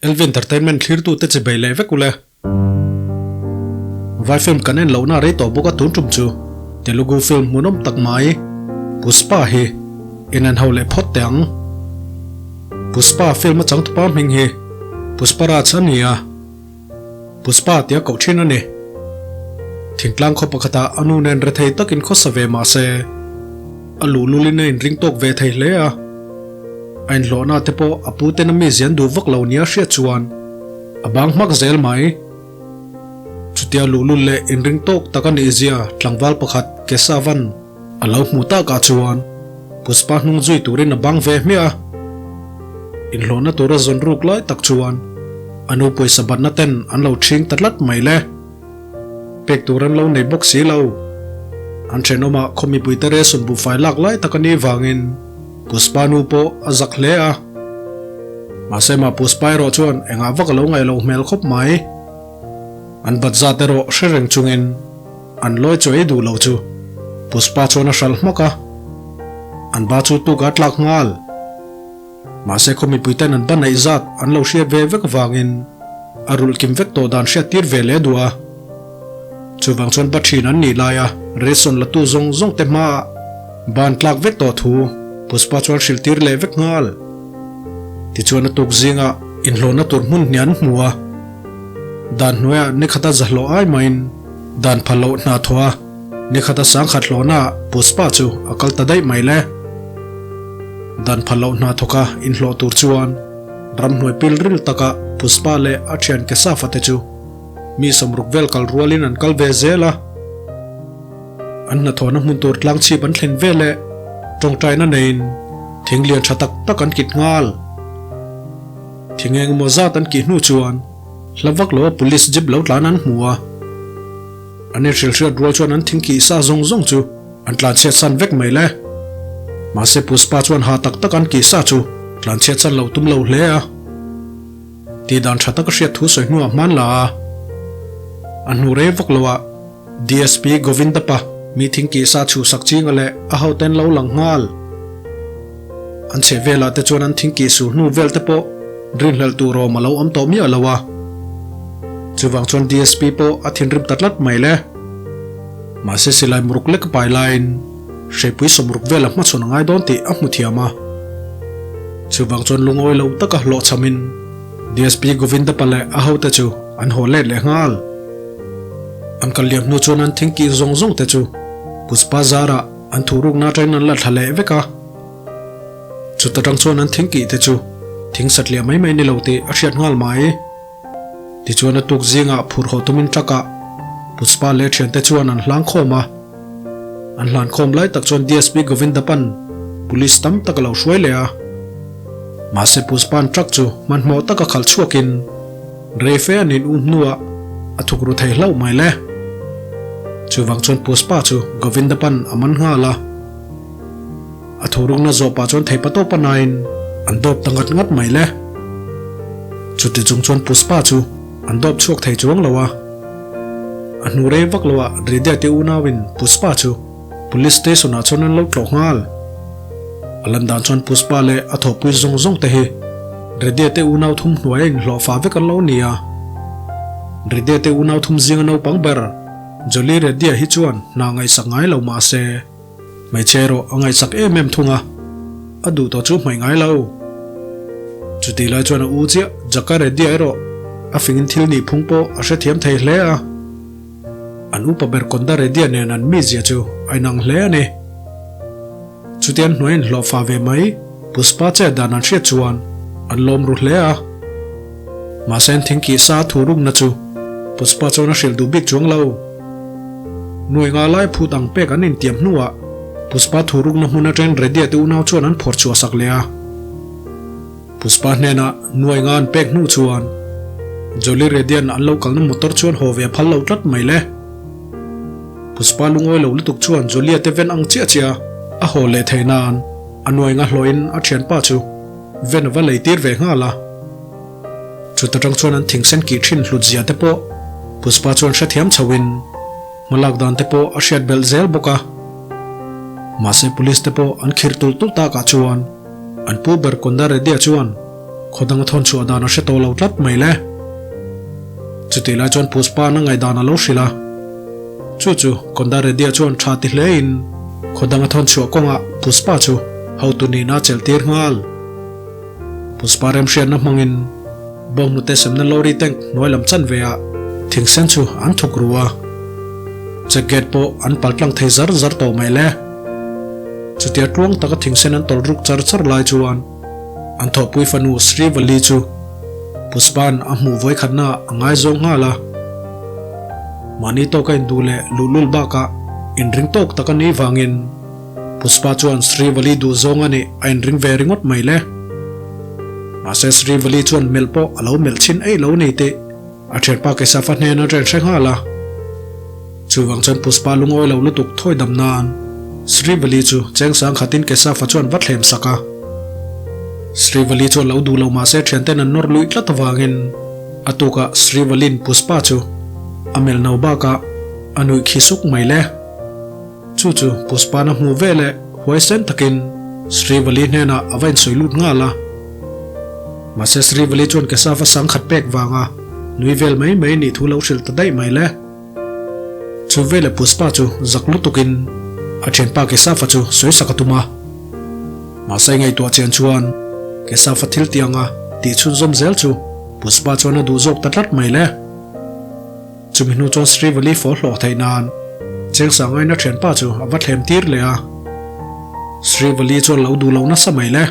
LV Entertainment thlirtute chi bei leh vek ule. Vai film kan en lohna rei tawh bawk a tun tum chu Telugu film hmuhnawm tak mai Pushpa hi in en ho leh phawt teh ang. Pushpa film a changtupa hming hi Pushparaj a ni a, Pushpa tia koh thin a ni. Thingtlang khaw pakhatah a nu nen rethei takin khawsa ve mah se a luhlulin a inring tawk ve thei hle a. A inhlawhna te pawh a pu ten a mi zian duh vak lo nia hriat chuan a bang hmak zel mai. Chutia luhlul leh inring tawk tak a nih zia tlangval pakhat Kesavan a lo hmuh takah chuan Pushpa hnung zui turin a bang ve hmiah a. Inhlawhna tura zawn ruk lai tak chuan a nu pawisa batna ten an lo ṭhing ta tlat mai le. Pek tur an lo nei bawk si lo. An thenawmah khaw mipuite ration buhfai lak lai tak a nih vangin Pushpa nu pawh a zak hle a. Mahse mah Pushpa erawh chuan engah vak a lo ngaih loh hmel khawp mai. An bat zat erawh hre reng chungin an lawi chaw ei duh lo chu Pushpa chuan a hralh hmak a. An ba chu tuk a tlak nghal. Mahse khaw mipuiten an ba neih zat an lo hriat ve vek avangin a rulh kim vek tawh dan hriat tir ve leh duh a. Chuvang chuan ba thin an nih laia ration la tu zawng zawng te hmaah ban tlak vek tawh thu Pushpa chuan hrilh tir leh vek nghal. Tichuan a tuk zingah inhlawhna tur hmun hnih an hmu a, dan hnuaiah ni khata zahlawh ai maiin dan phal loh hna thawh a, Ni khata sangkhat hlawhnaah Pushpa chu a kal ta daih mai le. Dan phal loh hna thawka inhlawh tur chuan ramhnuai pil ril taka Pushpa leh a thian Kesava te chu mi sawmruk vel kal rualin an kal ve zel a. An hnathawhna hmun tur tlang chhip an thlen ve leh tawngtaina neiin thing lian tha tak tak an kit nghal. Thing engemaw zat an kih hnu chuan hla vak loa police jeep lo tlan an hmu a. An inhrilhriat rual chuan an thing kih sa zawng zawng chu an tlanchhiat san vek mai le. Mahse Pushpa chuan ha tak tak an kih sa chu tlanchhiat san lo tum lo hle a. Tih dan tha tak a hriat thu sawi hnuah hman la a. A hnu rei vak loah DSP Govindappa mi thing kih sa chhuhsak chinga leh a hoten lo lang nghal. An chheh velah te chuan an thing kih sur hnu vel te pawh rinhlelh tur awm a lo awm tawh miah lo a. Chuvang chuan DSP pawh a thinrim ta tlat mai le. Mahse silai muruk lek a pai laiin hreipui sawmruk vel a hmachhawn a ngai dawn tih a hmu thiam a. Chuvang chuan lungawi lo taka hlawhchhamin DSP Govindappa leh a hote chu an haw let leh nghal. An kal liam hnu chuan an thing kih zawng zawng te chu Pushpa zarah An thurukna atangin an la thla leh vek a, chuta tang chuan an thing kih te chu thing satliah mai mai ni lo tih a hriat nghal mai. Tichuan a tuk zingah phur haw tumin truck ah Pushpa leh thiante chuan an hlang khawm a, an hlan khawm lai tak chuan DSP Govindapan police tam tak a lo hruai leh a. Mahse Pushpa'n truck chu hmanhmawh taka khalh chhuakin Rei fe an in um hnuah a thuk ru thei hlauh mai le. Chuvang chuan Pushpa chu Govindapan a man nghal a. A thurukna zawh pah chuan theipa tawpa nain an dawp ta ngat ngat mai le. Chuti chung chuan Pushpa chu an dawp chhuak thei chuang lo a. A hnu rei vak loah Ridia te unauin Pushpa chu Police station ah chuan an lo tlawh nghal. A lan dan chuan Pushpa leh a thawhpui zawng zawng te hi Reddy te unau thum hnuai a inhlawh fah vek an lo ni a. Reddy te unau thum zinga naupang ber Jolly Reddy-a hi chuan hna ngaihsak ngai lo mah se, hmeichhe erawh a ngaihsak em em thung a, a duh tawh chu hmaih ngai lo. Chutih lai chuan a u chiah Jaka Reddy-a erawh a fingin thil nih phung pawh a hrethiam thei hle a. An upa ber Konda Reddy-a nen an mizia chu a inang hle a ni. Chutiang hnuai inhlawh fa ve mai Pushpa chet dan an hriat chuan an lawm ru hle a. Mahse an thing kih sa thu rukna chu Pushpa chuan a hrilh duh bik chuang lo. Nuai nga lai phut ang pek an intiam hnuah Pushpa thu rukna hmun atangin Reddy-a te unau chuan an phawrh chhuah sak leh a. Pushpa hnenah nuai nga an pek hnu chuan Jolly Reddy-a'n an lo kalna motor chuan haw ve a phal lo tlat mai le. Pushpa lungawi lo lutuk chuan Jolly-a te ven ang chiah chiah a haw leh theih nan a nuai nga hlawhin a thianpa chu ven a va lei tir ve nghal a. Chuta tang chuan an thingsen kih thin hlut zia te pawh Pushpa chuan hrethiam chhoin hmalak dan te pawh a hriat belh zel bawk a. Mahse police te pawh an khirh tulh tulh takah chuan An pu ber Konda Reddy-a chuan Khaw danga thawn chhuah dan a hre tawh lo tlat mai le. Chutih lai chuan Pushpa-a'n a ngaihdan a lo hrilh a. Chu chu Konda Reddy-a chuan tha ti hlein khaw danga thawn chhuah kawngah Pushpa chu hotu nihna a chelh tir nghal. Pushpa remhriatna hmangin bawnghnute semna lorry tank hnuai lam chanve ah thingsen chu an thuk ru a. Check gate pawh an pal tlang thei zar zar tawh mai le. Chutia tluang taka thingsen an tawlh ruk char char lai chuan An thawhpui fanu Srivalli chu Pushpa'n a hmuh vawikhatna a ngaizawng nghal a. Mahni tawka induh leh luhlul bakah inring tawk tak a nih vangin Pushpa chuan Srivalli duhzawng a nih a inring ve ringawt mai le. Mahse Srivalli chuan melh pawh a lo melh chhin eih lo ni tih a thianpa Kesafa hnen a ren hre nghal a. Chuvang chuan Pushpa lungawi lo lutuk thawi dam nan Srivali chu cheng sang khatin Kesafa chuan va thlem sak a. Srivali chuan lo duh lo mahse thianten an nawr luih tlat avangin a tukah Srivalin Pushpa chu a melh no bakah a nuih khi suk mai le. Chu chu Pushpa'n a hmuh veleh huaisen takin Srivali hnenah a va insawi lut nghal a. Mahse Srivali chuan Kesafa sang khat pek vanga nui vel mai mai nih thu lo hrilh ta daih mai le. Chu veleh Pushpa chu zak lutukin a thianpa Kesafa chu sawi sak a tum a. Mahse ngaihtuah chian chuan Kesafa thil tianga tih chhunzawm zel chu Pushpa chuan a duh zawk ta tlat mai le. Chumi hnu chuan Srivali faw hlawh theih nan Chengsangaina thianpa chu a va thlem tir leh a. Srivali chuan lo duh lo nasa mai le.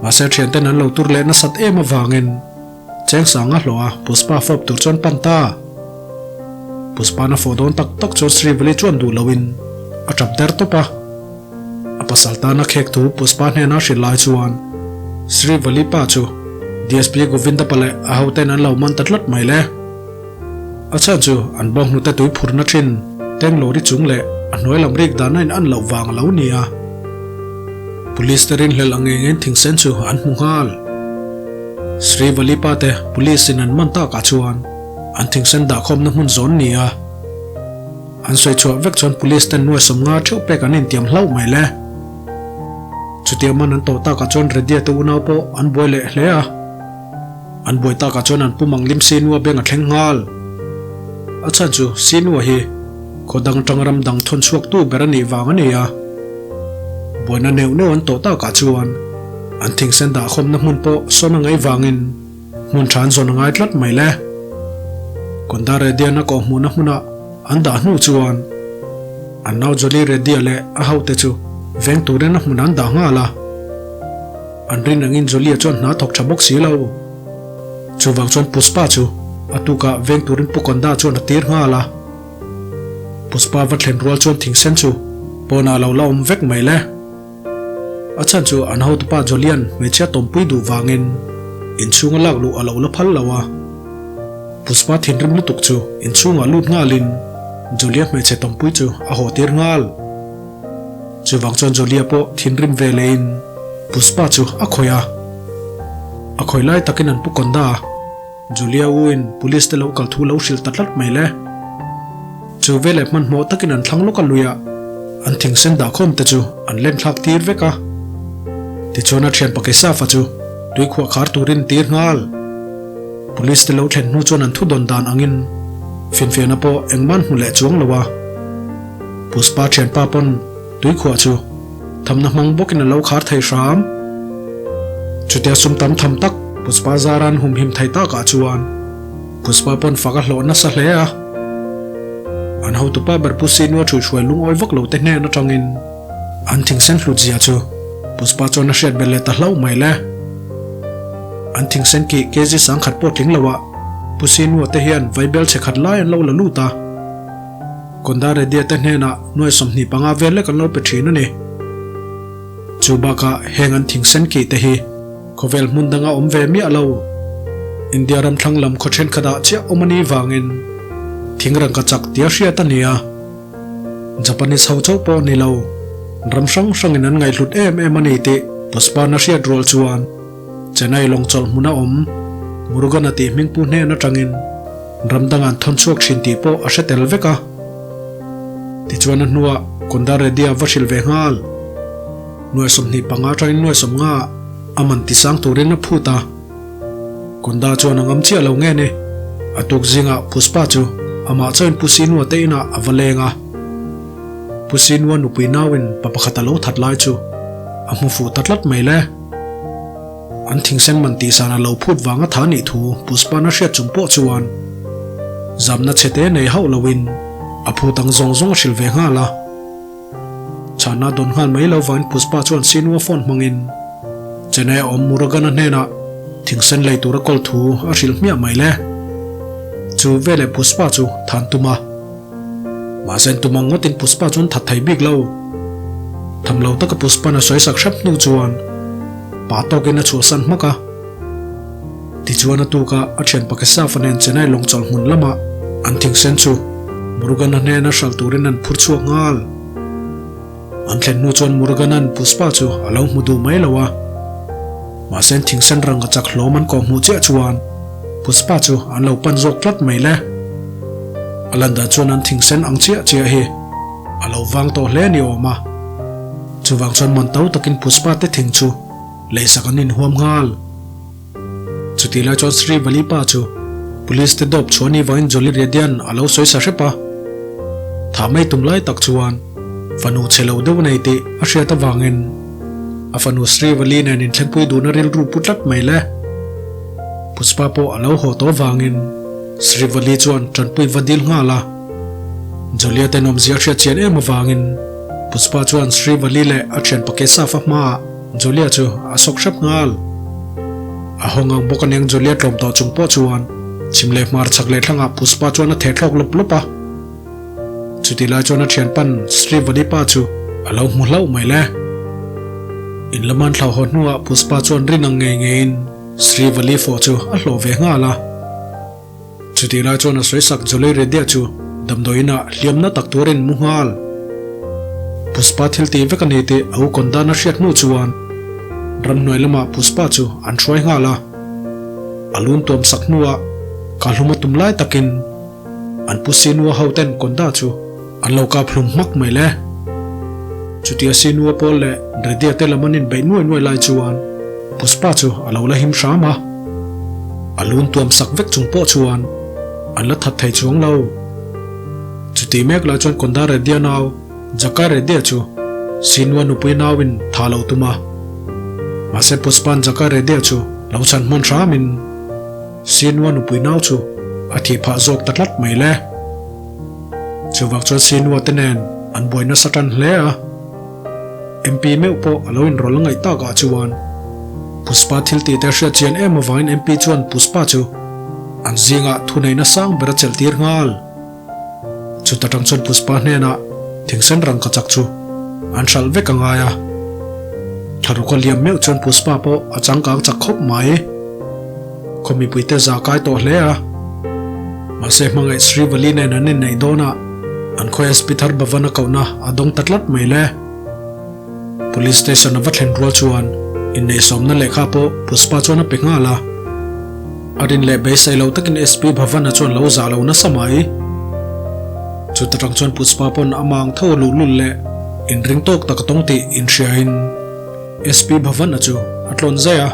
Mahse thianten an lo tur leh nasat em avangin Chengsanga hlawh a Pushpa fawp tur chuan pan ta. Pushpa'n a fawh dawn tak tak chuan Srivali chuan duh loin a tap der tawp a. A pasal tana khek thu Pushpa hnena hrilh lai chuan Srivali pa chu DSP Govindappa leh a hoten an lo man ta tlat mai le. A chhan chu an bawnghnute tui phurna thin tank lorry chung leh a hnuai lam rik dan a in an loh vang a lo ni a. Police te rinhlelh ang ngei ngeiin thingsen chu an hmu nghal. Sri Valipa te police in an man takah chuan an thingsen dahkhawmna hmun zawn ni a. An sawi chhuah vek chuan police ten nuai 50 theuh pek an intiam hlauh mai le. Chutia man an tawh takah chuan Reddy-a te unau pawh an buai leh hle a. An buai takah chuan an pum ang lim Sinua beng a thleng nghal. A chhan chu Sinua hi khaw dang atang ram dang thawn chhuaktu ber a nih vang a ni a. Buaina neuh neuh an tawh takah chuan an thingsen dahkhawmna hmun pawh sawn a ngaih vangin hmun tha an zawn a ngai tlat mai le. Konda Reddy-a'n a kawhhmuhna hmunah an dah hnu chuan an nau Jolly Reddy-a leh a hote chu veng turin a hmun an dah nghal a. An rin angin Jolie chuan hna thawk tha bawk si lo. Chuvang chuan Pushpa chu a tukah veng turin Pu Konda chuan a tir nghal a. Pushpa va thlen rual chuan thingsen chu pawnah a lo la awm vek mai le. A chhan chu an hotupa Jolian hmeichhia tawmpui duh vangin inchhunga lak luh a lo la phal lo a. Pushpa thinrim lutuk chu inchhungah lut nghalin Jolie hmeichhe tawmpui chu a haw tir nghal. Chuvang chuan Jolie pawh thinrim ve lehin Pushpa chu a khawih a. A khawih lai takin an pu Konda a. Julia u in police te lo kal thu lo hrilh ta tlat mai le. Chu veleh hmanhmawh takin an thlang lawk a luiah an thingsen dahkhawm te chu an len thlak tir vek a. Tichuan a thian Pakesafa chu tuikhuah khar turin tir nghal. Police te lo thlen hnu chuan an thudawn dan angin finfiahna pawh engmah an hmu leh chuang lo a. Pushpa thianpa pawn tuikhuah chu thamna hmang bawkin a lo khar thei hram. Chutia sum tam tham tak Pushpa zaran humhim thei takah chuan Pushpa pawn fak a hlawh nasa hle a. An hotupa ber Pu Sinua ṭhuihhruai lungawi vak lo te hnen aṭangin an thingsen hlut zia chu Pushpa chuan a hriat belh leh ta hlauh mai le. An thingsen kih kg 10,000 pawh tling loah Pu Sinua te hian vaibel chhe khat lai an lo la lut a. Konda Reddy-a te hnenah nuai 25 vel lek an lo pe thin a ni. Chu bakah heng an thingsen kih te hi khawvel hmun danga awm ve miah lo. India ram thlang lam khaw thenkhatah chiah awm a nih vangin thing rangka chak tia hriat a ni a. Japanese ho chauh pawh ni lo, ram hrang hrangin an ngaihhlut em em a ni tih Pushpa-na hriat rual chuan Chennai lawng chawlh hmuna awm Murugan-a tih hmingpu hnen atangin ram dangah an thawn chhuak thin tih pawh a hre tel vek a. Tichuan a hnuah Konda Reddy-a va hrilh ve nghal. Nuai 25 atangin nuai 50 a man tisang turin a phut a. Konda chuan a ngam chiah lo nge ni? A tuk zingah Puspa chu amah chauhin Pu Sinua te inah a va leng a. Pu Sinua nupui nauin pa pakhat a lo that lai chu a hmu fuh ta tlat mai le. An thingsen man tihsan a lo phut vanga tha nih thu Puspa'n a hriat chung pawh chuan zamna chhete nei hauh loin a phut ang zawng zawng a hrilh ve nghal a. Chhana dawn nghal mai lo vangin Puspa chuan Sinua phone hmangin Chennai a awm Muragana hnenah thingsen lei tura kawl thu a hrilh hmiah mai le. Chu veleh Puspa chu than tum a. Mahse an tum ang ngawtin Puspa chuan that thei bik lo. Tham lo taka Puspa'n a sawi sak hrep hnu chuan pa tawkin a chhuahsan hmak a. Tichuan a tuka a thian Pakistan-fa nen Chennai lawng chawlh hmun lamah an thingsen chu Murugan-a hnena hralh turin an phur chhuak nghal. An thlen hnu chuan Murugan-a'n Puspa chu a lo hmu duh mai lo a. Mahse an thingsen rang a chak hlawm an kawh hmuh chiah chuan Puspa chu an lo pan zawk tlat mai le. A lan dan chuan an thingsen ang chiah chiah hi a lo vang tawh hle ni awm a. Chuvang chuan man to takin Puspa te thing chu leisak an inhuam nghal. Chutih lai chuan Sri Valipa chu Police te dawp chhuah ni vangin Jolly Redian a lo sawi sa hrep a. Thah mai tum lai tak chuan fanu chhe lo deuh nei tih a hriat avangin a fanu Sri Vali nen inthlengpui duhna rilru pu tlat mai le. Puspa pawh a lo haw tawh avangin Sri Vali chuan tanpui va dil nghal a. Jolly-a tenawmzia a hriat chian em avangin Puspa chuan Sri Vali leh a thianpa Kesav-a hmaah Julia chu a sawk hrep nghal. A hawng ang bawk aniang Julia tlawm tawh chung pawh chuan chhim leh hmar chhak leh thlangah Puspa chuan a theh thlawk lawp lawp a. Chutih lai chuan a thianpan Sri Valipa chu a lo hmu hlauh mai le. In lama an thlauh haw hnuah Puspa chuan rin ang ngei ngeiin Sri Vali fawh chu a hlawh ve nghal a. Chutih lai chuan a sawisak Jolly Reddy-a chu damdawiinah hliamna tak tuarin mu nghal. Puspa thil tih vek a ni tih a ukawn dan a hriat hnu chuan ramhnuai lamah Puspa chu an hruai nghal a. A lun tuam sak hnuah kahlum a tum lai takin an pu Sinua hoten Konda chu an lo kap hlum hmak mai le. Chutia Sinua pawl leh Reddy-a te lam an inbeih nuai nuai lai chuan Puspa chu a lo la him hram a. A lun tuam sak vek chung pawh chuan an la that thei chuang lo. Chutih mek lai chuan Konda Reddy-a nau Jaka Reddy-a chu Sinua nupui nauin tha lo tum a. Mahse Puspa'n Jaka Reddy-a chu lo chhan hman hramin Sinua nupui nau chu a thih phah zawk ta tlat mai le. Chuvang chuan Sinua te nen an buai nasa tan hle a. MP meuh pawh a lo inrawlh a ngaih takah chuan Puspa thil tih te hriat chian em avangin MP chuan Puspa chu an zingah thuneihna sang ber a chelh tir nghal. Chuta tang chuan Puspa hnenah thingsen rangkachak chu an hralh vek a ngai a. Thlaruk a liam meuh chuan Puspa pawh a changkang chak khawp mai. Khaw mipuite za kai tawh hle a. Mahse hmangaih Sri Vali nen an inneih dawnah an khawi SP thar Bhavan a kohna a dawng ta tlat mai le. Police station a va thlen rual chuan inneihsawmna lehkha pawh Puspa chuan a pe nghal a. A rin leh beisei lo takin SP Bhavan-a chuan lo zah lo nasa mai. Chuta tang chuan Puspa pawn a mang tho luhlul leh inring tawk tak a tawng tih inhriain SP Bhavan-a chu a tlawn zai a.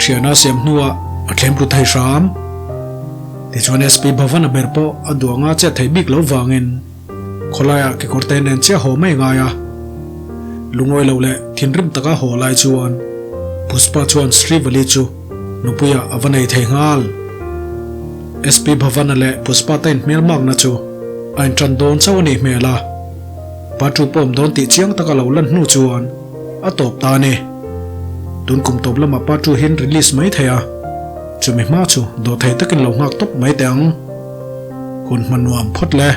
Thiana siam hnuah a thlem tlu thei hram. Tichuan SP Bhavan-a ber pawh a duh anga chet thei bik lo vangin khawlaiah kekawrte nen chiah haw mai ngai a. Lungawi lo leh thinrim taka haw lai chuan Puspa chuan Srivali chu nupuiah a va nei thei nghal. SP Bhavan-a leh Puspa te inhmelmakna chu a inṭan dawn chauh a nih hmel a. Pa tu pawh awm dawn tih chiang taka lo lan hnu chuan a tawp ta a ni. Tun kum tawp lamah pa tu hian release mai thei a, chumi hma chu dawhthei takin lo nghak tawp mai teh ang. Hun hma nuam phawt le.